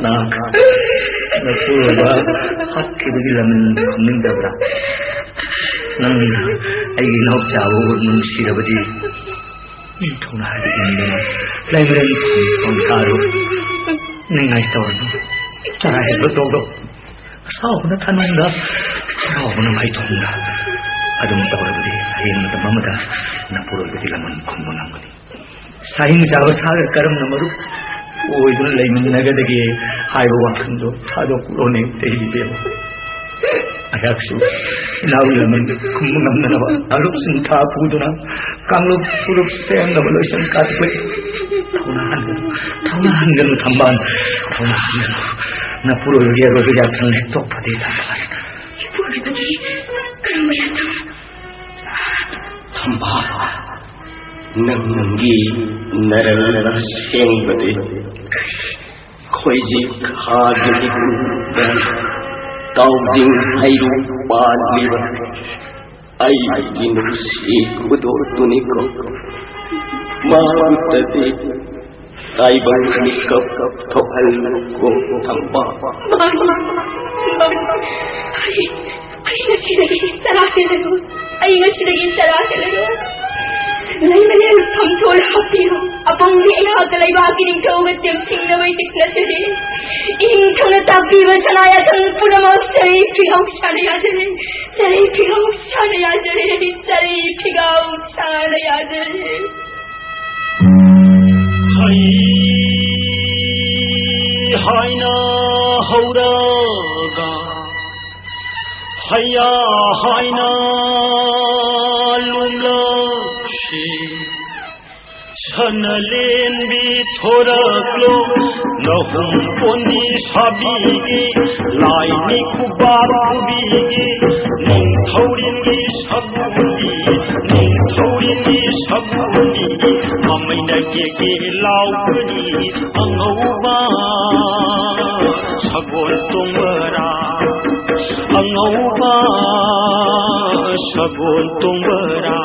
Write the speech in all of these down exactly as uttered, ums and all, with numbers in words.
ꯅꯍꯥꯛ ꯅꯄꯨꯔꯣꯏꯕ ꯍꯥꯠꯈꯤꯕꯒꯤ ꯂꯃꯟ ꯈꯨꯝꯅꯤꯡꯗꯕ꯭ꯔꯥ? ꯅꯪꯅ ꯑꯩꯒꯤ ꯏꯅꯥꯎꯆꯥꯕꯨ ꯅꯨꯡꯁꯤꯔꯕꯗꯤ ꯅꯤꯡꯊꯧꯅ ꯍꯥꯏꯕ ꯏꯟꯗꯨꯅ ꯂꯩꯃꯔꯦꯟ ꯐꯝ ꯊꯥꯔꯨ꯫ ꯅꯤꯡꯉꯥꯏ ꯇꯧꯔꯅꯨ꯫ ꯆꯔꯥ ꯍꯦꯟꯕ ꯇꯣꯛꯂꯣ꯫ ꯑꯁꯥꯎꯕꯅ ꯊꯥꯅꯨꯡꯗ, ꯍꯔꯥꯎꯕꯅ ꯃꯥꯏꯊꯣꯡꯗ꯫ ꯑꯗꯨꯝ ꯇꯧꯔꯕꯗꯤ ꯍꯌꯦꯡ ꯃꯇꯝ ꯑꯃꯗ ꯅꯄꯨꯔꯣꯏꯕꯒꯤ ꯂꯃꯟ ꯈꯨꯝꯕ ꯉꯝꯒꯅꯤ꯫ ꯁꯥꯍꯤꯡ ꯆꯥꯕ ꯁꯥꯒ ꯀꯔꯝꯅ ꯃꯔꯨꯞ ꯑꯣꯏꯗꯨꯅ ꯂꯩꯃꯤꯟꯅꯒꯗꯒꯦ ꯍꯥꯏꯕ ꯋꯥꯈꯜꯗꯣ ꯊꯥꯗꯣꯛꯂꯣꯅꯦ, ꯇꯦꯔꯤ ꯕꯦꯝꯃ꯫ ꯑꯩꯍꯥꯛꯁꯨ ꯏꯅꯥꯎ ꯂꯃꯟ ꯈꯨꯝꯕ ꯉꯝꯅꯅꯕ ꯃꯔꯨꯞꯁꯤꯡ ꯊꯥ ꯄꯨꯗꯨꯅ ꯀꯥꯡꯂꯨꯞ ꯐꯨꯔꯨꯞ ꯁꯦꯝꯅꯕ ꯂꯣꯏꯁꯪ ꯀꯥꯠꯄꯣꯏ꯫ ꯊꯧꯅꯥ ꯍꯟꯒꯅꯨ, ꯊꯧꯅꯥ ꯍꯟꯒꯅꯨ ꯊꯝꯕꯥꯜ, ꯊꯧꯅꯥ ꯍꯟꯒꯅꯨ꯫ ꯅꯄꯨꯔꯣꯏꯕꯒꯤ ꯑꯔꯣꯏꯕ ꯌꯥꯊꯪ ꯂꯦꯞꯊꯣꯛꯄꯗꯤ ꯊꯝꯕꯥꯜ꯫ ꯏꯄꯨꯔꯣꯏꯕꯒꯤ ꯀꯔꯝꯕ ꯌꯥꯊꯪ? ꯊꯝꯕꯥꯜ, ꯅꯪꯒꯤ ꯅꯔꯜ ꯑꯁꯦꯡꯕꯗꯤ ꯈꯣꯏꯖꯤ ꯈꯥꯒꯤ ꯃꯤꯀꯨꯞꯇ ꯇꯥꯎꯖꯤꯡ ꯍꯩꯔꯨ ꯄꯥꯜꯂꯤꯕ ꯑꯩꯒꯤ ꯅꯨꯡꯁꯤ ꯈꯨꯗꯣꯜꯗꯨꯅꯤꯀꯣ꯫ ꯃꯥꯕꯨꯇꯗꯤ ꯇꯥꯏꯕꯪ ꯃꯤꯀꯞ ꯊꯣꯛꯍꯜꯂꯨꯀꯣ ꯊꯝꯕꯥꯜ꯫ ꯃꯥꯅꯤ, ꯃꯥꯅꯤ꯫ ꯑꯩ, ꯑꯩ ꯉꯁꯤꯗꯒꯤ ꯆꯔꯥ ꯍꯦꯜꯂꯔꯣꯏ꯫ ꯑꯩ ꯉꯁꯤꯗꯒꯤ ꯆꯔꯥ ꯍꯦꯜꯂꯔꯣꯏ꯫ ꯂꯩꯃꯔꯦꯜ ꯐꯝꯊꯣꯜ ꯍꯥꯞꯄꯤꯌꯨ꯫ ꯑꯄꯪꯕꯤ ꯑꯩꯍꯥꯛꯀ ꯂꯩꯕꯥꯛꯀꯤ ꯅꯤꯡꯊꯧꯒ ꯇꯦꯝꯊꯤꯅꯕ ꯏꯇꯤꯛ ꯅꯠꯆꯔꯤ꯫ ꯏꯅꯤꯡꯊꯧꯅ ꯇꯥꯛꯄꯤꯕ ꯁꯅꯥ ꯌꯥꯊꯪ ꯄꯨꯝꯅꯃꯛ ꯆꯔꯩ ꯐꯤꯒꯥꯎ ꯁꯥꯅ ꯌꯥꯖꯔꯦ꯫ ꯆꯔꯩ ꯐꯤꯒꯥꯎ ꯁꯥꯅ ꯌꯥꯖꯔꯦ꯫ ꯆꯔꯩ ꯐꯤꯒꯥꯎ ꯁꯥꯅ ꯌꯥꯖꯔꯦ꯫ ꯍꯩ ꯍꯥꯏꯅ ꯍꯧꯔꯒ ꯍꯩꯌꯥ ꯍꯥꯏꯅ ꯂꯨꯝꯂꯛꯁꯤ꯫ ꯁꯅꯂꯦꯟꯕꯤ ꯊꯣꯔꯛꯂꯣ, ꯅꯍꯨꯝ ꯄꯣꯟꯕꯤ ꯁꯥꯕꯤꯒꯤ, ꯂꯥꯏꯅꯤ ꯈꯨꯕꯥꯛ ꯈꯨꯕꯤꯒꯤ, ꯅꯤꯡꯊꯧꯔꯦꯜꯒꯤ ꯁꯒꯣꯜꯗꯤ, ꯅꯤꯡꯊꯧꯔꯦꯜꯒꯤ ꯁꯒꯣꯜꯗꯤ, ꯃꯃꯩꯅ ꯀꯦ ꯀꯦ ꯂꯥꯎꯒꯅꯤ, ꯑꯉꯧꯕ ꯁꯒꯣꯜ ꯇꯣꯡꯕꯔꯥ, ꯑꯉꯧꯕ ꯁꯒꯣꯜ ꯇꯣꯡꯕꯔꯥ꯫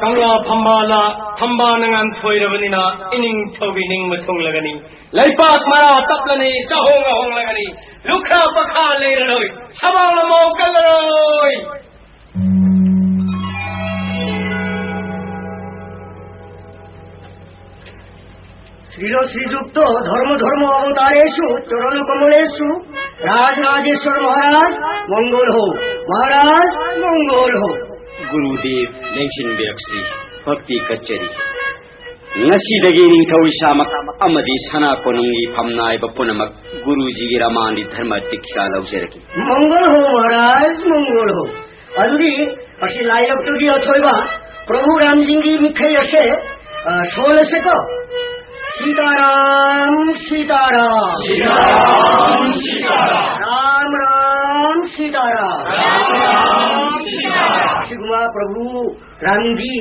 ꯀꯪꯂꯥ ꯐꯝꯕꯥꯜꯅ ꯊꯝꯕꯥꯜꯅ ꯉꯥꯟꯊꯣꯏꯔꯕꯅꯤꯅ ꯏꯅꯤꯡꯊꯧꯒꯤ ꯅꯤꯡꯕ ꯊꯨꯡꯂꯒꯅꯤ꯫ ꯂꯩꯄꯥꯛ ꯃꯔꯥ ꯇꯞꯂꯅꯤ, ꯆꯥꯍꯣꯡ ꯉꯥꯍꯣꯡꯂꯒꯅꯤ꯫ ꯂꯨꯈ꯭ꯔꯥ ꯄꯈꯥ ꯂꯩꯔꯔꯣꯏ, ꯁꯕꯥꯡ ꯂꯝꯍꯥꯎ ꯀꯜꯂꯔꯣꯏ꯫ শ্রীল শ্রীযুক্ত ধর্ম ধর্ম অবতারেষু চরণ কমলেষু রাজ রাজেশ্বর মহারাজ মঙ্গল হোক, মহারাজ মঙ্গল হোক। ꯒꯨꯔꯨꯗꯦꯕ ꯂꯦꯡꯁꯤꯟꯕꯤꯔꯛꯁꯤ, ꯚꯛꯇꯤ ꯀꯠꯆꯔꯤ꯫ ꯉꯁꯤꯗꯒꯤ ꯅꯤꯡꯊꯧ ꯏꯁꯥꯃꯛ ꯑꯃꯗꯤ ꯁꯅꯥ ꯀꯣꯅꯨꯡꯒꯤ ꯐꯝꯅꯥꯏꯕ ꯄꯨꯝꯅꯃꯛ ꯒꯨꯔꯨꯖꯤꯒꯤ ꯔꯃꯥꯟꯗꯤ ꯙꯔꯃ ꯗꯤꯛꯁꯥ ꯂꯧꯖꯔꯒꯦ꯫ ꯃꯪꯒꯜ ꯍꯣ ꯃꯍꯥꯔꯥꯖ, ꯃꯪꯒꯜ ꯍꯣ꯫ ꯑꯗꯨꯗꯤ ꯃꯁꯤ ꯂꯥꯏꯔꯛꯇꯨꯒꯤ ꯑꯊꯣꯏꯕ ꯄ꯭ꯔꯚꯨ ꯔꯥꯝꯖꯤꯒꯤ ꯃꯤꯈꯩ ꯑꯁꯦ, ꯑ, ꯁꯣꯜꯂꯁꯦꯀꯣ꯫ ꯁꯤꯇꯥꯔꯥꯝ, ꯁꯤꯇꯥꯔꯥꯝ꯫ ꯁꯤꯇꯥꯔꯥꯝ, ꯁꯤꯇꯥꯔꯥꯝ꯫ ꯔꯥꯝ ꯔꯥꯝ, ꯁꯤꯇꯥꯔꯥꯝ꯫ ꯔꯥꯝ ꯔꯥꯝ, ꯁꯤꯇꯥꯔꯥꯝ꯫ ꯁꯤꯒꯨꯝꯕ ꯄ꯭ꯔꯚꯨ ꯔꯥꯝꯒꯤ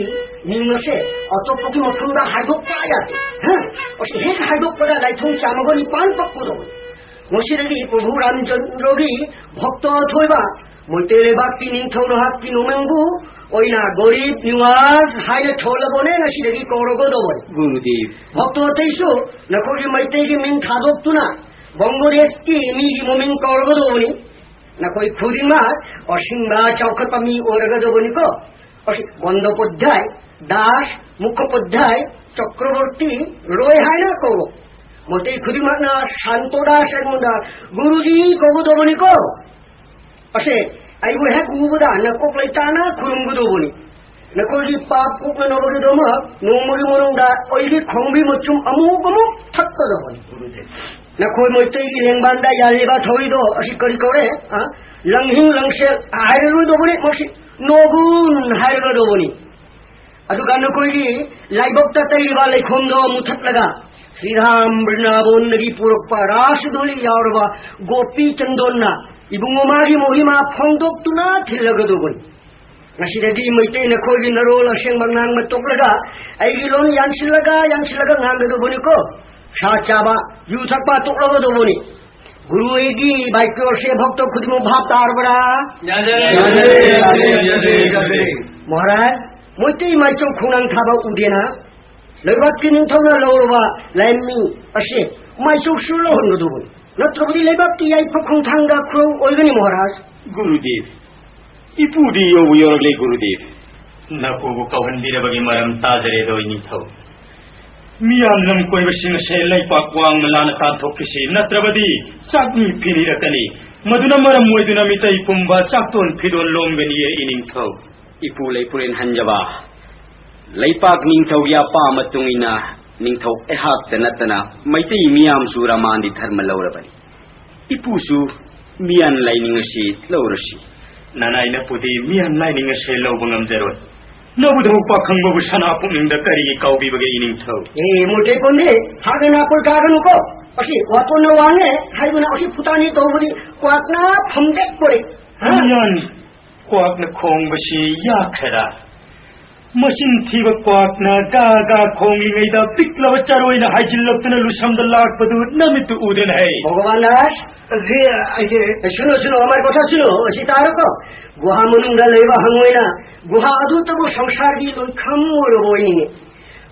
ꯃꯤꯡ ꯑꯁꯦ ꯑꯇꯣꯞꯄꯒꯤ ꯃꯐꯝꯗ ꯍꯥꯏꯗꯣꯛꯄ ꯌꯥꯗꯦ꯫ ꯍꯥ? ꯑꯁꯤ ꯍꯦꯛ ꯍꯥꯏꯗꯣꯛꯄꯗ ꯂꯥꯏꯊꯣꯡ ꯆꯥꯝꯃꯒ ꯅꯤꯄꯥꯟ ꯄꯛꯀꯗꯧꯕꯅꯤ꯫ ꯃꯁꯤꯗꯒꯤ ꯄ꯭ꯔꯚꯨ ꯔꯥꯝꯆꯟꯗ꯭ꯔꯒꯤ ꯚꯛꯇ ꯑꯊꯣꯏꯕ ꯃꯩꯇꯩ ꯂꯩꯕꯥꯛꯀꯤ ꯅꯤꯡꯊꯧ ꯅꯍꯥꯛꯀꯤ ꯅꯣꯡꯃꯪꯕꯨ ꯑꯣꯏꯅ ꯒꯣꯔꯤꯕ ꯅꯤꯋꯥꯖ ꯍꯥꯏꯅ ꯊꯣꯜꯂꯕꯅꯦ, ꯉꯁꯤꯗꯒꯤ ꯀꯧꯔꯒꯗꯧꯕꯅꯤ꯫ ꯒꯨꯔꯨꯗꯦꯕ꯫ ꯚꯛꯇ ꯑꯇꯩꯁꯨ ꯅꯈꯣꯏꯒꯤ ꯃꯩꯇꯩꯒꯤ ꯃꯤꯡ ꯊꯥꯗꯣꯛꯇꯨꯅ ꯕꯪꯒ꯭ꯂꯥꯗꯦꯁꯀꯤ ꯃꯤꯒꯤ ꯃꯃꯤꯡ ꯀꯧꯔꯒꯗꯧꯕꯅꯤ꯫ ꯅꯈꯣꯏ ꯈꯨꯗꯤꯡꯃꯛ ꯑꯁꯤꯡꯕ ꯆꯥꯎꯈꯠꯄ ꯃꯤ ꯑꯣꯏꯔꯒꯗꯧꯕꯅꯤꯀꯣ꯫ ꯑꯁꯤ ꯕꯟꯗꯣꯄꯥꯙ꯭ꯌꯥয়, ꯗꯥꯁ, ꯃꯨꯈꯣꯄꯥধ্যায়, চক্রবর্তী, ꯔꯣꯏ ꯍꯥꯏꯅ ꯀꯧꯔꯣ꯫ ꯃꯩꯇꯩ ꯈꯨꯗꯤꯡꯃꯛꯅ ꯁꯥꯟꯇꯣ ꯗꯥꯁ ꯑꯩꯉꯣꯟꯗ ꯒꯨꯔꯨꯖꯤ ꯀꯧꯒꯗꯧꯕꯅꯤꯀꯣ꯫ ꯑꯁꯦ ꯑꯩꯕꯨ ꯍꯦꯛ ꯎꯕꯗ ꯅꯀꯣꯛ ꯂꯩꯇꯥꯅ ꯈꯨꯔꯨꯝꯒꯗꯧꯕꯅꯤ꯫ ꯅꯈꯣꯏꯒꯤ ꯄꯥꯞ ꯀꯣꯛꯅꯅꯕꯒꯤꯗꯃꯛ ꯅꯣꯡꯃꯒꯤ ꯃꯅꯨꯡꯗ ꯑꯩꯒꯤ ꯈꯣꯡꯕꯤ ꯃꯆꯨꯝ ꯑꯃꯨꯛ ꯑꯃꯨꯛ ꯊꯛꯀꯗꯧꯕꯅꯤ꯫ ꯅꯈꯣꯏ ꯃꯩꯇꯩꯒꯤ ꯂꯦꯡꯕꯥꯟꯗ ꯌꯥꯜꯂꯤꯕ ꯊꯧꯔꯤꯗꯣ ꯑꯁꯤ ꯀꯔꯤ ꯀꯧꯔꯦ? ꯑ? ꯂꯪꯍꯤꯡ ꯂꯪꯁꯦꯜ ꯍꯥꯏꯔꯔꯣꯏꯗꯧꯕꯅꯤ, ꯃꯁꯤ ꯅꯣꯒꯨꯟ ꯍꯥꯏꯔꯒꯗꯧꯕꯅꯤ꯫ ꯑꯗꯨꯒ ꯅꯈꯣꯏꯒꯤ ꯂꯥꯏꯕꯛꯇ ꯇꯩꯔꯤꯕ ꯂꯩꯈꯣꯝꯗꯣ ꯃꯨꯊꯠꯂꯒ ꯁ꯭ꯔꯤꯔꯥꯝ ꯕ꯭ꯔꯤꯟꯗꯥꯕꯣꯟꯗꯒꯤ ꯄꯨꯔꯛꯄ ꯔꯥꯁ ꯙꯨꯂꯤ ꯌꯥꯎꯔꯕ ꯒꯣꯄꯤ ꯆꯟꯗꯣꯟꯅ ꯏꯕꯨꯡꯉꯣ ꯃꯥꯒꯤ ꯃꯣꯍꯤꯃꯥ ꯐꯣꯡꯗꯣꯛꯇꯨꯅ ꯊꯤꯜꯂꯒꯗꯧꯕꯅꯤ꯫ ꯉꯁꯤꯗꯒꯤ ꯃꯩꯇꯩ ꯅꯈꯣꯏꯒꯤ ꯅꯔꯣꯜ ꯑꯁꯦꯡꯕ ꯉꯥꯡꯕ ꯇꯣꯛꯂꯒ ꯑꯩꯒꯤ ꯂꯣꯟ ꯌꯥꯟꯁꯤꯜꯂꯒ ꯌꯥꯟꯁꯤꯜꯂꯒ ꯉꯥꯡꯒꯗꯧꯕꯅꯤꯀꯣ꯫ ꯁꯥ ꯆꯥꯕ, ꯌꯨ ꯊꯛꯄ ꯇꯣꯛꯂꯒꯗꯧꯕꯅꯤ꯫ ꯒꯨꯔꯨ ꯑꯩꯒꯤ ꯕꯥꯏꯀ꯭ꯌꯣꯔꯁꯦ ꯚꯛꯇ ꯈꯨꯗꯤꯡꯃꯛ ꯚꯥꯞ ꯇꯥꯔꯕ꯭ꯔꯥ? ꯌꯥꯖꯔꯦ, ꯌꯥꯖꯔꯦ, ꯌꯥꯖꯔꯦ, ꯌꯥꯖꯔꯦ꯫ ꯃꯍꯥꯔꯥꯖ, ꯃꯩꯇꯩ ꯃꯥꯏꯆꯧ ꯈꯣꯡꯅꯥꯡ ꯊꯥꯕ ꯎꯗꯦꯅ ꯂꯩꯕꯥꯛꯀꯤ ꯅꯤꯡꯊꯧꯅ ꯂꯧꯔꯕ ꯂꯥꯏꯃꯤ ꯑꯁꯤ ꯃꯥꯏꯆꯧꯁꯨ ꯂꯧꯍꯟꯒꯗꯧꯕꯅꯤ꯫ ꯅꯠꯇ꯭ꯔꯕꯗꯤ ꯂꯩꯕꯥꯛꯀꯤ ꯌꯥꯏꯐ ꯈꯣꯡꯊꯥꯡꯗ ꯈꯨꯔꯧ ꯑꯣꯏꯒꯅꯤ ꯃꯍꯥꯔꯥꯖ꯫ ꯒꯨꯔꯨꯗꯦꯕ, ꯏꯄꯨꯗꯤ ꯌꯧꯕ ꯌꯧꯔꯛꯂꯦ ꯒꯨꯔꯨꯗꯦꯕ꯫ ꯅꯄꯨꯕꯨ ꯀꯧꯍꯟꯕꯤꯔꯕꯒꯤ ꯃꯔꯝ ꯇꯥꯖꯔꯦꯗꯣ ꯏꯅꯤꯡꯊꯧ꯫ ꯃꯤꯌꯥꯝ ꯂꯝ ꯀꯣꯏꯕꯁꯤꯡ ꯑꯁꯦ ꯂꯩꯄꯥꯛ ꯋꯥꯡꯃ ꯂꯥꯟꯅ ꯇꯥꯟꯊꯣꯛꯈꯤꯁꯤ, ꯅꯠꯇ꯭ꯔꯕꯗꯤ ꯆꯥꯛꯅꯤ ꯐꯤꯅꯤꯔꯛꯀꯅꯤ꯫ ꯃꯗꯨꯅ ꯃꯔꯝ ꯑꯣꯏꯗꯨꯅ ꯃꯤꯇꯩ ꯄꯨꯝꯕ ꯆꯥꯛꯇꯣꯟ ꯐꯤꯗꯣꯟ ꯂꯣꯝꯒꯅꯤꯌꯦ ꯏꯅꯤꯡꯊꯧ꯫ ꯏꯄꯨ ꯂꯩꯄꯨꯔꯦꯟ ꯍꯟꯖꯕ, ꯂꯩꯄꯥꯛ ꯅꯤꯡꯊꯧꯒꯤ ꯑꯄꯥꯝꯕ ꯃꯇꯨꯡ ꯏꯟꯅ ꯅꯤꯡꯊꯧ ꯑꯩꯍꯥꯛꯇ ꯅꯠꯇꯅ ꯃꯩꯇꯩ ꯃꯤꯌꯥꯝꯁꯨ ꯔꯃꯥꯟꯗꯤ ꯙꯔꯃ ꯂꯧꯔꯕꯅꯤ꯫ ꯏꯄꯨꯁꯨ ꯃꯤꯌꯥꯟ ꯂꯥꯏꯅꯤꯡ ꯑꯁꯤ ꯂꯧꯔꯁꯤ꯫ ꯅꯅꯥꯏ ꯅꯄꯨꯗꯤ ꯃꯤꯌꯥꯟ ꯂꯥꯏꯅꯤꯡ ꯑꯁꯦ ꯂꯧꯕ ꯉꯝꯖꯔꯣꯏ꯫ ꯅꯕꯨꯙꯧ ꯄꯥꯈꯪꯕꯕꯨ ꯁꯅꯥ ꯄꯨꯛꯅꯤꯡꯗ ꯀꯔꯤꯒꯤ ꯀꯥꯎꯕꯤꯕꯒꯦ ꯏꯅꯤꯡꯊꯧ? ꯑꯦ, ꯃꯨꯔꯇꯦ ꯄꯣꯟꯗꯦ, ꯍꯥꯒ ꯅꯥꯀꯣꯏ ꯀꯥꯒꯅꯨꯀꯣ꯫ ꯑꯁꯤ ꯋꯥꯇꯣꯟꯅ ꯋꯥꯡꯉꯦ ꯍꯥꯏꯗꯨꯅ ꯑꯁꯤ ꯐꯨꯇꯥꯅꯤ ꯇꯧꯕꯗꯤ ꯀ꯭ꯋꯥꯛꯅ ꯐꯝꯗꯦꯛ ꯄꯣꯔꯦ꯫ ꯍꯥ? ꯃꯤꯌꯥꯟ ꯀ꯭ꯋꯥꯛꯅ ꯈꯣꯡꯕꯁꯤ ꯌꯥꯈ꯭ꯔꯦꯗ꯫ ꯃꯆꯤꯟ ꯊꯤꯕ ꯀ꯭ꯋꯥꯛꯅ ꯒꯥ ꯒꯥ ꯈꯣꯡꯂꯤꯉꯩꯗ ꯄꯤꯛꯂꯕ ꯆꯔꯣꯏꯅ ꯍꯥꯏꯖꯤꯜꯂꯛꯇꯨꯅ ꯂꯨꯁꯝꯗ ꯂꯥꯛꯄꯗꯨ ꯅꯃꯤꯠꯇꯨ ꯎꯗꯅ ꯍꯩ꯫ ꯚꯒꯕꯥꯟ ꯗꯥꯁ, ꯑꯖꯤ, ꯑꯖꯤ, ꯁꯨꯅꯣ, ꯁꯨꯅꯣ, ꯑꯃꯥꯔ ꯀꯣꯊꯥ ꯁꯨꯅꯣ, ꯑꯁꯤ ꯇꯥꯔꯣꯀꯣ꯫ ꯒꯨꯍꯥ ꯃꯅꯨꯡꯗ ꯂꯩꯕ ꯍꯪꯉꯣꯏꯅ ꯒꯨꯍꯥ ꯑꯗꯨꯇꯕꯨ ꯁꯪꯁꯥꯔꯒꯤ ꯂꯣꯏꯈꯝ ꯑꯣꯏꯔꯕ ꯑꯣꯏꯅꯤꯡꯉꯤ꯫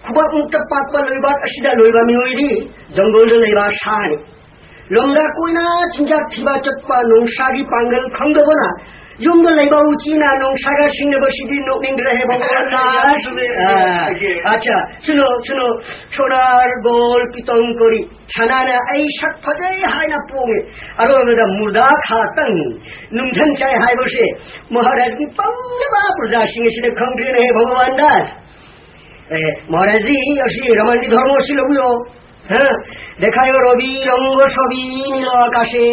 ꯈꯨꯕꯥꯛ ꯃꯨꯛꯇ ꯄꯥꯛꯄ ꯂꯩꯕꯥꯛ ꯑꯁꯤꯗ ꯂꯣꯏꯕ ꯃꯤꯑꯣꯏꯗꯤ ꯖꯪꯒꯜꯗ ꯂꯩꯕ ꯁꯥꯅꯤ꯫ ꯂꯝꯗ ꯀꯣꯏꯅ ꯆꯤꯟꯖꯥꯛ ꯊꯤꯕ ꯆꯠꯄ ꯅꯣꯡꯁꯥꯒꯤ ꯄꯥꯡꯒꯜ ꯈꯪꯗꯕꯅ ꯌꯨꯝꯗ ꯂꯩꯕ ꯎꯆꯤꯅ ꯅꯣꯡꯁꯥꯒ ꯁꯤꯡꯅꯕꯁꯤꯗꯤ ꯅꯣꯛꯅꯤꯡꯗ꯭ꯔꯦꯍꯦ ꯚꯒꯕꯥꯟ ꯗꯥꯁ꯫ ꯑꯗꯨꯅꯦ, ꯑꯥ, ꯑꯗꯨꯅꯦ꯫ ꯑꯠꯆꯥ, ꯁꯨꯅꯣ, ꯁꯨꯅꯣ, ꯁꯣꯅꯥꯔ ꯒꯣꯜ ꯄꯤꯇꯣꯡ ꯀꯣꯔꯤ ꯁꯅꯥꯅ ꯑꯩ ꯁꯛ ꯐꯖꯩ ꯍꯥꯏꯅ ꯄꯣꯡꯉꯦ꯫ ꯑꯔꯣꯏꯕꯗ ꯃꯨꯔꯗꯥ ꯈꯥꯇꯪ ꯅꯨꯡꯊꯪ ꯆꯥꯏ ꯍꯥꯏꯕꯁꯦ ꯃꯍꯥꯔꯥꯖꯒꯤ ꯄꯪꯂꯕ ꯄ꯭ꯔꯖꯥꯁꯤꯡ ꯑꯁꯤꯅ ꯈꯪꯗ꯭ꯔꯦꯅꯦꯍꯦ ꯚꯒꯕꯥꯟ ꯗꯥꯁ꯫ ꯑꯦ, ꯃꯍꯥꯔꯥꯖꯖꯤ, ꯑꯁꯤ ꯔꯃꯥꯟꯒꯤ ꯙꯔꯃ ꯑꯁꯤ ꯂꯧꯕꯤꯌꯣ꯫ ꯍꯥ? দেখায় রবি রঙ ছবি নীল আকাশে,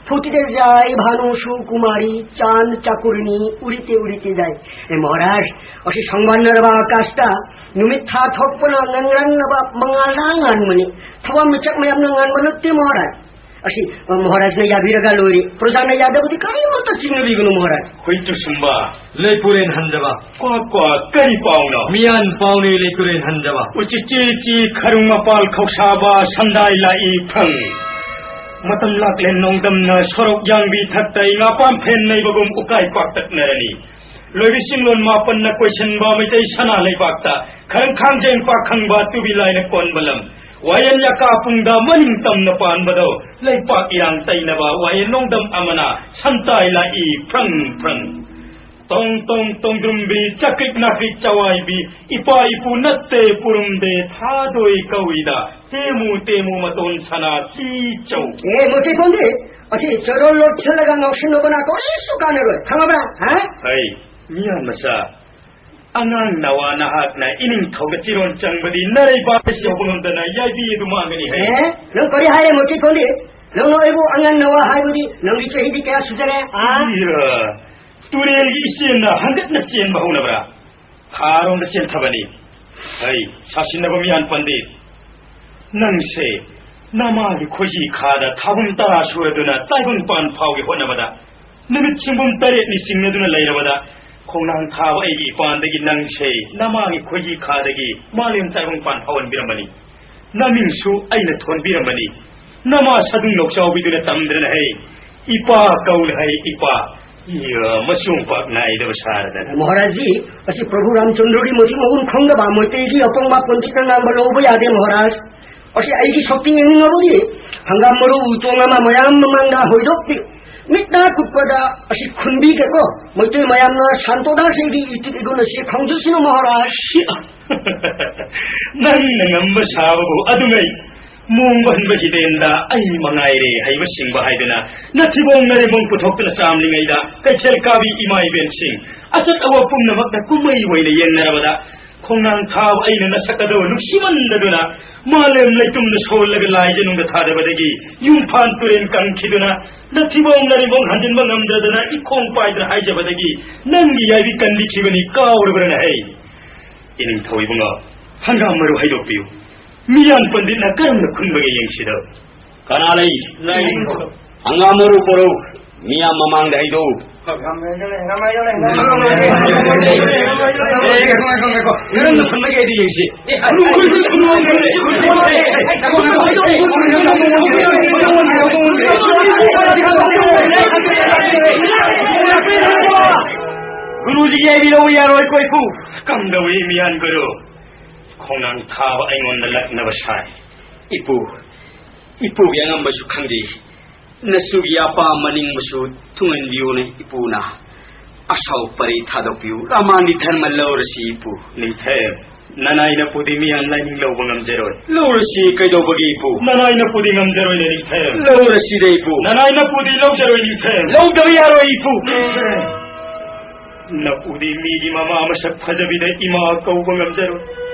ফুটিতে যায় ভানু সুকুমারী, চাঁদ চাকুরনি উড়িতে উড়িতে যায়। এ মহারাজ, ꯑꯁꯤ ꯁꯪꯕꯥꯟꯅꯔꯕ ꯑꯥꯀꯥꯁꯇ ꯅꯨꯃꯤꯠ ꯊꯥ ꯊꯣꯛꯄꯅ ꯉꯥꯡꯔꯪꯅꯕ ꯃꯉꯥꯜꯅ ꯉꯥꯟꯕꯅꯤ꯫ ꯊꯋꯥꯟꯃꯤꯆꯥꯛ ꯃꯌꯥꯝꯅ ꯉꯥꯟꯕ ꯅꯠꯇꯦ ꯃꯍꯥꯔꯥꯖ꯫ ꯑꯁꯤ, ꯑ, ꯃꯍꯥꯔꯥꯖꯅ ꯌꯥꯕꯤꯔꯒ ꯂꯣꯏꯔꯦ꯫ ꯄ꯭ꯔꯖꯥꯅ ꯌꯥꯗꯕꯗꯤ ꯀꯔꯤꯃꯠꯇ ꯆꯤꯡꯅꯕꯤꯒꯅꯨ ꯃꯍꯥꯔꯥꯖ꯫ ꯍꯨꯏꯇꯨ ꯁꯨꯝꯕ, ꯂꯩꯄꯨꯔꯦꯟ ꯍꯟꯖꯕ꯫ ꯀ꯭ꯋꯥꯛ ꯀ꯭ꯋꯥꯛ ꯀꯔꯤ ꯄꯥꯎꯅꯣ? ꯃꯤꯌꯥꯟ ꯄꯥꯎꯅꯤ ꯂꯩꯄꯨꯔꯦꯟ ꯍꯟꯖꯕ꯫ ꯎꯆꯤꯆꯤ ꯆꯤ ꯈꯔꯨꯡ ꯃꯄꯥꯜ ꯈꯧꯁꯥꯕ ꯁꯟꯗꯥꯏ ꯂꯥꯛꯏ ꯐꯪ꯫ ꯃꯇꯝ ꯂꯥꯛꯂꯦ ꯅꯣꯡꯗꯝꯅ ꯁꯣꯔꯣꯛ ꯌꯥꯡꯕꯤ ꯊꯛꯇ ꯏꯉꯥ ꯄꯥꯝꯐꯦꯟ ꯅꯩꯕꯒꯨꯝ ꯎꯀꯥꯏ ꯄꯥꯛꯇꯛꯅꯔꯅꯤ꯫ ꯂꯣꯏꯕꯤ ꯆꯤꯡꯂꯣꯟ ꯃꯥꯄꯟꯅ ꯀꯣꯏꯁꯤꯟꯕ ꯃꯩꯇꯩ ꯁꯅꯥ ꯂꯩꯕꯥꯛꯇ, ꯈꯔꯪ ꯈꯥꯡꯖꯦꯡ ꯄꯥꯛ ꯈꯪꯕ ꯇꯨꯕꯤ ꯂꯥꯏꯅ ꯀꯣꯟꯕ ꯂꯝ, ꯋꯥꯌꯦꯜ ꯌꯥꯀꯥ ꯄꯨꯡꯗ ꯃꯅꯤꯡ ꯇꯝꯅ ꯄꯥꯟꯕꯗꯧ, ꯂꯩꯄꯥꯛ ꯏꯔꯥꯡ ꯇꯩꯅꯕ ꯋꯥꯌꯦꯜ ꯅꯣꯡꯗꯝ ꯑꯃꯅ ꯁꯟꯇꯥꯏ ꯂꯥꯛꯏ ꯐ꯭ꯔꯪ ꯐ꯭ꯔꯪ꯫ ꯇꯣꯡ ꯇꯣꯡ ꯇꯣꯡꯗ꯭ꯔꯨꯝꯕꯤ, ꯆꯀ꯭ꯔꯤꯛ ꯅꯥꯀ꯭ꯔꯤꯛ ꯆꯋꯥꯏꯕꯤ, ꯏꯄꯥ ꯏꯄꯨ ꯅꯠꯇꯦ ꯄꯨꯔꯨꯝꯗꯦ, ꯊꯥꯗꯣꯏ ꯀꯧꯏꯗ, ꯇꯦꯃꯨ ꯇꯦꯃꯨ ꯃꯇꯣꯟ ꯁꯅꯥ ꯆꯤ ꯆꯧ꯫ ꯑꯦ, ꯃꯨꯊꯤ ꯈꯣꯟꯗꯤ, ꯑꯁꯤ ꯆꯔꯣꯜ ꯂꯣꯠꯁꯤꯜꯂꯒ ꯉꯥꯎꯁꯤꯟꯅꯕꯅ ꯀꯔꯤꯁꯨ ꯀꯥꯟꯅꯔꯣꯏ, ꯈꯪꯉꯕ꯭ꯔꯥ? ꯍꯥ? ꯍꯩ, ꯃꯤꯌꯥꯟ ꯃꯆꯥ, ꯑꯉꯥꯡ ꯅꯋꯥ ꯅꯍꯥꯛꯅ ꯏꯅꯤꯡꯊꯧꯗ ꯆꯤꯔꯣꯟ ꯆꯪꯕꯗꯤ ꯅꯔꯩꯕꯥꯛ ꯑꯁꯤ ꯍꯧꯕ ꯉꯝꯗꯅ ꯌꯥꯏꯕꯤ ꯑꯗꯨ ꯃꯥꯡꯒꯅꯤ ꯍꯩ꯫ ꯑꯦ, ꯅꯪ ꯀꯔꯤ ꯍꯥꯏꯔꯦ, ꯃꯨꯊꯤ ꯈꯣꯟꯗꯤ? ꯅꯪꯅ ꯑꯩꯕꯨ ꯑꯉꯥꯡ ꯅꯋꯥ ꯍꯥꯏꯕꯗꯤ ꯅꯪꯒꯤ ꯆꯍꯤꯗꯤ ꯀꯌꯥ ꯁꯨꯖꯔꯦ? ꯑꯥ? ꯏꯌꯥ, ꯇꯨꯔꯦꯜꯒꯤ ꯏꯆꯦꯜꯅ ꯍꯪꯒꯠꯅ ꯆꯦꯟꯕ ꯍꯧꯅꯕ꯭ꯔꯥ? ꯈꯥꯔꯣꯝꯗ ꯆꯦꯟꯊꯕꯅꯤ꯫ ꯍꯩ, ꯁꯥꯁꯤꯟꯅꯕ ꯃꯤꯌꯥꯟ ꯄꯟꯗꯤꯠ, ꯅꯪꯁꯦ ꯅꯃꯥꯒꯤ ꯈꯣꯏꯖꯤ ꯈꯥꯗ ꯊꯥꯕꯨꯝ ꯇꯔꯥ ꯁꯨꯔꯗꯨꯅ ꯇꯥꯏꯕꯪꯄꯥꯟ ꯐꯥꯎꯒꯤ ꯍꯣꯠꯅꯕꯗ ꯅꯨꯃꯤꯠ ꯁꯤꯡꯕꯨꯝ ꯇꯔꯦꯠꯅꯤ ꯆꯤꯡꯅꯗꯨꯅ ꯂꯩꯔꯕꯗ, ꯈꯣꯡꯅꯥꯡ ꯊꯥꯕ ꯑꯩꯒꯤ ꯏꯄꯥꯟꯗꯒꯤ ꯅꯪꯁꯦ ꯅꯃꯥꯒꯤ ꯈꯣꯏꯖꯤ ꯈꯥꯗꯒꯤ ꯃꯥꯂꯦꯝ ꯇꯥꯏꯕꯪꯄꯥꯟ ꯐꯥꯎꯍꯟꯕꯤꯔꯝꯕꯅꯤ꯫ ꯅꯃꯤꯡꯁꯨ ꯑꯩꯅ ꯊꯣꯟꯕꯤꯔꯝꯕꯅꯤ꯫ ꯅꯃꯥ ꯁꯥꯗꯨꯡ ꯅꯣꯛꯆꯥꯎꯕꯤꯗꯨꯅ ꯇꯝꯗ꯭ꯔꯅ ꯍꯩ, ꯏꯄꯥ ꯀꯧꯅ ꯍꯩ, ꯏꯄꯥ꯫ ꯏꯌꯥ, ꯃꯆꯣꯡ ꯄꯥꯛ ꯅꯥꯏꯗꯕ ꯁꯥꯔꯗꯅ꯫ ꯃꯍꯥꯔꯥꯖꯖꯤ, ꯑꯁꯤ ꯄ꯭ꯔꯚꯨ ꯔꯥꯝꯆꯟꯗ꯭ꯔꯒꯤ ꯃꯊꯤ ꯃꯒꯨꯟ ꯈꯪꯗꯕ ꯃꯩꯇꯩꯒꯤ ꯑꯄꯪꯕ ꯄꯟꯗꯤꯠꯅ ꯉꯥꯡꯕ ꯂꯧꯕ ꯌꯥꯗꯦ, ꯃꯍꯥꯔꯥꯖ꯫ ꯑꯁꯤ ꯑꯩꯒꯤ ꯁꯛꯇꯤ ꯌꯦꯡꯅꯤꯡꯉꯕꯗꯤ ꯍꯪꯒꯥꯝ ꯃꯔꯨ ꯎꯇꯣꯡ ꯑꯃ ꯃꯌꯥꯝ ꯃꯃꯥꯡꯗ ꯍꯣꯏꯗꯣꯛꯄꯤꯌꯨ꯫ ꯃꯤꯠ ꯅꯥ ꯀꯨꯞꯄꯗ ꯑꯁꯤ ꯈꯨꯟꯕꯤꯒꯦꯀꯣ꯫ ꯃꯩꯇꯩ ꯃꯌꯥꯝꯅ ꯁꯥꯟꯇꯣꯗꯥꯁ ꯑꯩꯒꯤ ꯏꯇꯤꯛ ꯏꯒꯨꯟ ꯑꯁꯤ ꯈꯪꯖꯁꯅꯨ, ꯃꯍꯥꯔꯥꯖ꯫ ꯅꯪꯅ ꯉꯝꯕ ꯁꯥꯕꯕꯨ ꯑꯗꯨꯉꯩ ꯃꯣꯡꯕ ꯍꯟꯕ ꯍꯤꯗꯦꯟꯗ ꯑꯩ ꯃꯉꯥꯏꯔꯦ ꯍꯩꯕ ꯁꯤꯡꯕ ꯍꯥꯏꯗꯅ ꯅꯊꯤꯕꯣꯡ ꯅꯔꯦꯝꯕꯣꯡ ꯄꯨꯊꯣꯛꯇꯨꯅ ꯆꯥꯝꯂꯤꯉꯩꯗ ꯀꯩꯊꯦꯜ ꯀꯥꯕꯤ ꯏꯃꯥ ꯏꯕꯦꯟꯁꯤꯡ, ꯑꯆꯠ ꯑꯋꯥ ꯄꯨꯝꯅꯃꯛꯅ ꯀꯨꯝꯍꯩ ꯑꯣꯏꯅ ꯌꯦꯡꯅꯔꯕꯗ ꯈꯣꯡꯅꯥꯡ ꯊꯥꯕ ꯑꯩꯅ ꯅꯁꯛ ꯑꯗꯨ ꯅꯨꯡꯁꯤꯃꯟꯗꯗꯨꯅ ꯃꯥꯂꯦꯝ ꯂꯩꯇꯨꯝꯗ ꯁꯣꯜꯂꯒ ꯂꯥꯏꯖꯅꯨꯡꯗ ꯊꯥꯗꯕꯗꯒꯤ ꯌꯨꯝꯐꯥꯟ ꯇꯨꯔꯦꯟ ꯀꯪꯈꯤꯗꯨꯅ ꯅꯊꯤꯕꯣꯡ ꯅꯔꯦꯝꯕꯣꯡ ꯍꯟꯖꯤꯟꯕ ꯉꯝꯗ꯭ꯔꯗꯅ ꯏꯈꯣꯡ ꯄꯥꯏꯗꯅ ꯍꯥꯏꯖꯕꯗꯒꯤ ꯅꯪꯒꯤ ꯌꯥꯏꯕꯤ ꯀꯟꯕꯤꯈꯤꯕꯅꯤ ꯀꯥꯎꯔꯕ꯭ꯔꯅ ꯍꯩ? ꯏꯅꯤꯡꯊꯧ ꯏꯕꯨꯡꯉꯣ, ꯍꯪꯒꯥꯝ ꯃꯔꯨ ꯍꯩꯗꯣꯛꯄꯤꯌꯨ꯫ ꯃꯤꯌꯥꯟ ꯄꯟꯗꯤꯠꯅ ꯀꯔꯝꯅ ꯈꯨꯟꯕꯒꯦ ꯌꯦꯡꯁꯤꯗꯣ꯫ ꯀꯅꯥ ꯂꯩ? ꯂꯩ꯫ ꯍꯪꯒꯥꯝ ꯃꯔꯨ ꯄꯣꯔꯧ꯫ ꯃꯤꯌꯥꯝ ꯃꯃꯥꯡꯗ ꯍꯩꯗꯣꯛꯎ꯫ ꯀꯔꯝꯅ ꯈꯨꯟꯕꯒꯦ ꯑꯩꯗꯤ ꯌꯦꯡꯁꯤ꯫ ꯍꯧꯖꯤꯛ ꯌꯥꯏꯕꯤꯔꯛꯎ, ꯌꯥꯔꯣꯏꯀꯣ ꯏꯄꯨ꯫ ꯀꯝꯗꯧꯏ ꯃꯤꯌꯥꯟ ꯒꯨꯔꯨ? ꯈꯣꯡꯅꯥꯡ ꯊꯥꯕ ꯑꯩꯉꯣꯟꯗ ꯂꯛꯅꯕ ꯁꯥꯏ꯫ ꯏꯄꯨ, ꯏꯄꯨꯒꯤ ꯑꯉꯝꯕꯁꯨ ꯈꯪꯖꯩ꯫ ꯅꯁꯨꯒꯤ ꯑꯄꯥꯝꯕ ꯅꯤꯡꯕꯁꯨ ꯊꯨꯡꯍꯟꯕꯤꯌꯨꯅꯦ ꯏꯄꯨꯅ꯫ ꯑꯁꯥꯎ ꯄꯔꯩ ꯊꯥꯗꯣꯛꯄꯤꯌꯨ꯫ ꯔꯥꯃꯥꯟꯒꯤ ꯙꯔꯃ ꯂꯧꯔꯁꯤ ꯏꯄꯨ꯫ ꯅꯤꯡꯊꯦꯝ, ꯅꯅꯥꯏ ꯅꯄꯨꯗꯤ ꯃꯤꯌꯥꯟ ꯂꯥꯏꯅꯤꯡ ꯂꯧꯕ ꯉꯝꯖꯔꯣꯏ꯫ ꯂꯧꯔꯁꯤ ꯀꯩꯗꯧꯕꯒꯤ ꯏꯄꯨ? ꯅꯅꯥꯏ ꯅꯄꯨꯗꯤ ꯉꯝꯖꯔꯣꯏꯅꯦ ꯅꯤꯡꯊꯦꯝ꯫ ꯂꯧꯔꯁꯤꯗ ꯏꯄꯨ꯫ ꯅꯅꯥꯏ ꯅꯄꯨꯗꯤ ꯂꯧꯖꯔꯣꯏ ꯅꯤꯡꯊꯦꯝ꯫ ꯂꯧꯗꯕ ꯌꯥꯔꯣꯏ ꯏꯄꯨ꯫ ꯅꯤꯡꯊꯦꯝ꯫ ꯅꯄꯨꯗꯤ ꯃꯤꯒꯤ ꯃꯃꯥ ꯃꯁꯛ ꯐꯖꯕꯤꯗ ꯏꯃꯥ ꯀꯧꯕ ꯉꯝꯖꯔꯣꯏ꯫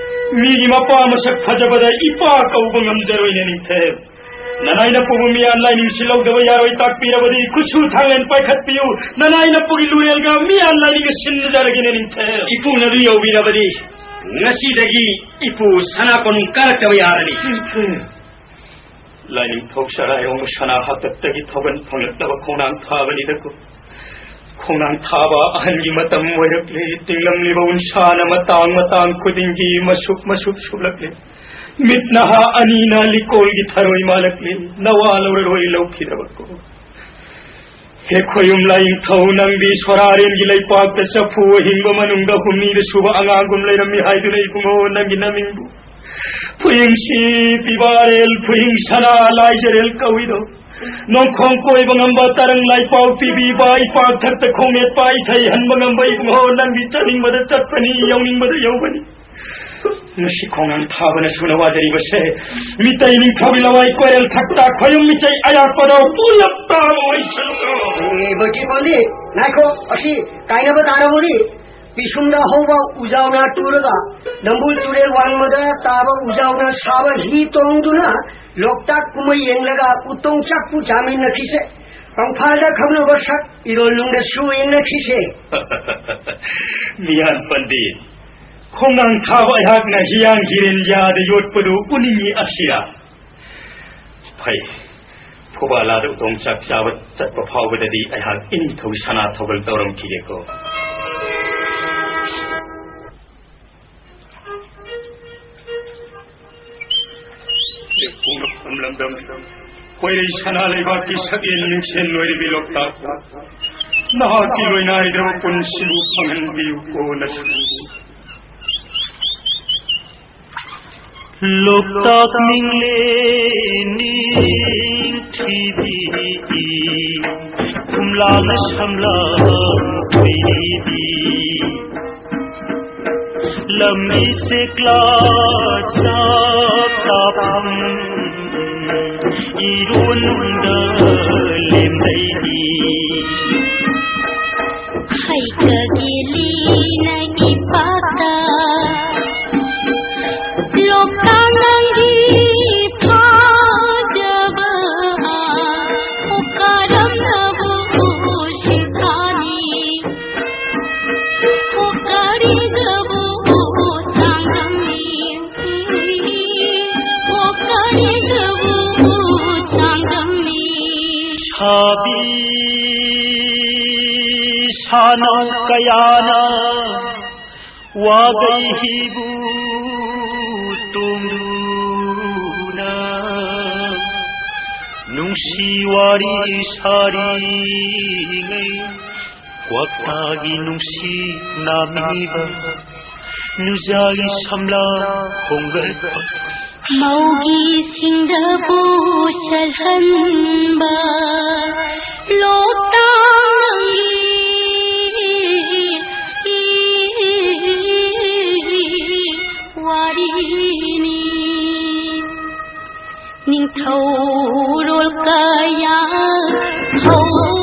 ꯃꯤꯒꯤ ꯃꯄꯥ ꯃꯁꯛ ꯐꯖꯕꯗ ꯏꯄꯥ ꯀꯧꯕ ꯉꯝꯖꯔꯣꯏꯅꯦ ꯅꯤꯡꯊꯦꯝ꯫ ꯅꯅꯥꯏ ꯅꯄꯨꯕꯨ ꯃꯤꯌꯥꯟ ꯂꯥꯏꯅꯤꯡꯁꯤ ꯂꯧꯗꯕ ꯌꯥꯔꯣꯏ ꯇꯥꯛꯄꯤꯔꯕꯗꯤ ꯈꯨꯠꯁꯨ ꯊꯥꯡꯂꯦꯟ ꯄꯥꯏꯈꯠꯄꯤꯌꯨ꯫ ꯅꯅꯥꯏ ꯅꯄꯨꯒꯤ ꯂꯨꯔꯦꯜꯒ ꯃꯤꯌꯥꯟ ꯂꯥꯏꯅꯤꯡꯒ ꯁꯤꯟꯅꯖꯔꯒꯦꯅꯦ ꯅꯤꯡꯊꯦꯝ꯫ ꯏꯄꯨꯅ ꯑꯗꯨ ꯌꯧꯕꯤꯔꯕꯗꯤ ꯉꯁꯤꯗꯒꯤ ꯏꯄꯨ ꯁꯅꯥ ꯀꯣꯅꯨꯡ ꯀꯥꯔꯛꯇꯕ ꯌꯥꯔꯅꯤ꯫ ꯅꯤꯡꯊꯦꯝ꯫ ꯂꯥꯏꯅꯤꯡꯊꯧ ꯁꯔꯥꯏꯔꯣꯡꯕ ꯁꯅꯥ ꯍꯥꯛꯇꯛꯇꯒꯤ ꯊꯧꯒꯟ ꯐꯪꯂꯛꯂꯕ ꯈꯣꯡꯅꯥꯡ ꯊꯥꯕꯅꯤꯗꯀꯣ꯫ ꯈꯣꯡꯅꯥꯡ ꯊꯥꯕ ꯑꯍꯟꯒꯤ ꯃꯇꯝ ꯑꯣꯏꯔꯛꯂꯦ꯫ ꯇꯤꯡꯂꯝꯂꯤꯕ ꯎꯟꯁꯥꯅ ꯃꯇꯥꯡ ꯃꯇꯥꯡ ꯈꯨꯗꯤꯡꯒꯤ ꯃꯁꯨꯞ ꯃꯁꯨꯞ ꯁꯨꯞꯂꯛꯂꯦ꯫ ꯃꯤꯠ ꯅꯍꯥ ꯑꯅꯤꯅ ꯂꯤꯀꯣꯜꯒꯤ ꯊꯔꯣꯏ ꯃꯥꯜꯂꯛꯂꯦ꯫ ꯅꯋꯥ ꯂꯧꯔꯔꯣꯏ ꯂꯧꯈꯤꯗ꯭ꯔꯕꯀꯣ꯫ ꯍꯦ ꯈꯣꯌꯨꯝ ꯂꯥꯏꯅꯤꯡꯊꯧ, ꯅꯪꯗꯤ ꯁꯣꯔꯥꯔꯦꯟꯒꯤ ꯂꯩꯄꯥꯛꯇ ꯆꯐꯨ ꯑꯍꯤꯡꯕ ꯃꯅꯨꯡꯗ ꯍꯨꯝꯅꯤꯗ ꯁꯨꯕ ꯑꯉꯥꯡꯒꯨꯝ ꯂꯩꯔꯝꯃꯤ ꯍꯥꯏꯗꯨꯅ ꯏꯕꯨꯡꯉꯣ, ꯅꯪꯒꯤ ꯅꯃꯤꯡꯕꯨ ꯐꯨꯌꯤꯡꯁꯤ ꯄꯤꯕꯥꯔꯦꯜ, ꯐꯨꯌꯤꯡ ꯁꯅꯥ ꯂꯥꯏꯖꯔꯦꯜ ꯀꯧꯏꯗꯣ꯫ ꯅꯣꯡꯈꯣꯡ ꯀꯣꯏꯕ ꯉꯝꯕ, ꯇꯔꯪ ꯂꯥꯏꯄꯥꯎ ꯄꯤꯕꯤꯕ, ꯏꯄꯥꯛ ꯊꯛꯇ ꯈꯣꯡꯅꯦꯠꯄ, ꯏꯊꯩ ꯍꯟꯕ ꯉꯝꯕ ꯏꯕꯨꯡꯉꯣ, ꯅꯪꯗꯤ ꯆꯠꯅꯤꯡꯕꯗ ꯆꯠꯄꯅꯤ, ꯌꯧꯅꯤꯡꯕꯗ ꯌꯧꯕꯅꯤ꯫ ꯉꯁꯤ ꯈꯣꯡꯅꯥꯡ ꯊꯥꯕꯅ ꯁꯨꯅ ꯋꯥꯖꯔꯤꯕꯁꯦ, ꯃꯤꯇꯩ ꯅꯤꯡꯊꯧꯒꯤ ꯂꯋꯥꯏ ꯀꯣꯏꯔꯦꯜ ꯊꯛꯇ ꯈꯣꯌꯨꯝ ꯃꯤꯆꯩ ꯑꯌꯥꯛꯄꯗꯣ ꯄꯨꯂꯞ ꯇꯥꯕ ꯑꯣꯏꯁꯅꯨ꯫ ꯑꯦ, ꯕꯣꯏꯇꯣꯟ ꯄꯥꯝꯕꯤ, ꯉꯥꯏꯈꯣ, ꯑꯁꯤ ꯀꯥꯏꯅꯕ ꯇꯥꯔꯕꯣꯅꯤ? ꯄꯤꯁꯨꯝꯗ ꯍꯧꯕ ꯎꯖꯥꯎꯅꯥ ꯇꯨꯔꯒ ꯅꯝꯕꯨꯜ ꯇꯨꯔꯦꯜ ꯋꯥꯡꯃꯗ ꯇꯥꯕ ꯎꯖꯥꯎꯅꯥ ꯁꯥꯕ ꯍꯤ ꯇꯣꯡꯗꯨꯅ ꯂꯣꯛꯇꯥꯛ ꯀꯨꯝꯍꯩ ꯌꯦꯡꯂꯒ ꯎꯇꯣꯡ ꯆꯥꯛꯄꯨ ꯆꯥꯃꯤꯟꯅꯈꯤꯁꯦ꯫ ꯀꯪꯐꯥꯜꯗ ꯈꯪꯅꯕ ꯁꯛ ꯏꯔꯣꯜ ꯅꯨꯡꯗꯁꯨ ꯌꯦꯡꯅꯈꯤꯁꯦ꯫ ꯃꯤꯌꯥꯟ ꯄꯟꯗꯤꯠ, ꯈꯣꯡꯅꯥꯡ ꯊꯥꯕ ꯑꯩꯍꯥꯛꯅ ꯍꯤꯌꯥꯡ ꯍꯤꯔꯦꯟ ꯌꯥꯗ ꯌꯣꯠꯄꯗꯨ ꯎꯅꯤꯡꯏ ꯑꯁꯤꯔꯥ? ꯐꯩ, ꯐꯨꯕꯥꯂꯥꯗ ꯎꯇꯣꯡ ꯆꯥꯛ ꯆꯥꯕ ꯆꯠꯄ ꯐꯥꯎꯕꯗꯗꯤ ꯑꯩꯍꯥꯛ ꯏꯅꯤꯡꯊꯧꯒꯤ ꯁꯅꯥ ꯊꯧꯒꯜ ꯇꯧꯔꯝꯈꯤꯒꯦꯀꯣ꯫ ꯂꯦꯞꯄꯨꯅ ꯐꯝꯂꯝꯗꯝ ꯈꯣꯏꯔꯩ ꯁꯅꯥ ꯂꯩꯕꯥꯛꯀꯤ ꯁꯛꯂꯦꯟ ꯃꯤꯡꯁꯦꯟ ꯂꯣꯏꯔꯤꯕꯤ ꯂꯣꯛꯇꯥꯛ꯫ ꯅꯍꯥꯛꯀꯤ ꯂꯣꯏꯅꯥꯏꯗ꯭ꯔꯕ ꯄꯨꯟꯁꯤꯕꯨ ꯐꯪꯍꯟꯕꯤꯌꯨꯀꯣ ꯅꯁꯥ꯫ ꯂꯣꯛꯇꯥꯛ ꯅꯤꯡꯂꯦꯟ ꯅꯤꯡꯊꯤꯕꯤ, ꯈꯨꯝꯂꯥꯡꯅ ꯁꯝꯂꯥꯡ ꯀꯣꯏꯔꯤꯕꯤ, ꯂꯝꯕꯤ ꯆꯦꯛꯂꯥ ꯆꯥꯛ ꯇꯥꯐꯝ ꯏꯔꯣꯟꯅꯨꯡꯗ ꯂꯦꯝꯂꯩꯕꯤ꯫ ꯍꯩꯀꯒꯤ ꯂꯤꯅ ꯏꯄꯥꯛꯇ ꯂꯣꯛꯇꯥꯛ ꯅꯪꯒꯤ ꯐꯖꯕ ꯀꯔꯝꯅꯕꯨ ꯁꯤꯡꯊꯥꯅꯤ? ꯑꯣ ꯀꯔꯤꯗꯕꯨ ꯆꯥꯡꯗꯝꯅꯤ? ꯑꯣ ꯀꯔꯤꯗꯕꯨ ꯆꯥꯡꯗꯝꯅꯤ? ꯁꯥꯕꯤ ꯁꯥꯅꯧ ꯀꯌꯥꯅ ꯋꯥꯒꯩ ꯍꯤꯕꯨ ꯇꯣꯡꯗꯨꯅ ꯅꯨꯡꯁꯤ ꯋꯥꯔꯤ ꯁꯥꯔꯤꯉꯩ, ꯀ꯭ꯋꯥꯛꯇꯥꯒꯤ ꯅꯨꯡꯁꯤ ꯅꯥꯃꯤꯕ ꯅꯨꯖꯥꯒꯤ ꯁꯝꯂꯥꯡ ꯈꯣꯡꯒꯠꯄ꯫ ꯃꯧꯒꯤ ꯁꯤꯡꯗꯕꯨ ꯆꯜꯍꯟꯕ ꯂꯣꯛꯇꯥꯛ ꯅꯪꯒꯤ ꯋꯥꯔꯤꯅꯤ꯫ ꯅꯤꯡꯊꯧꯔꯣꯜ ꯀꯌꯥ ꯍꯧ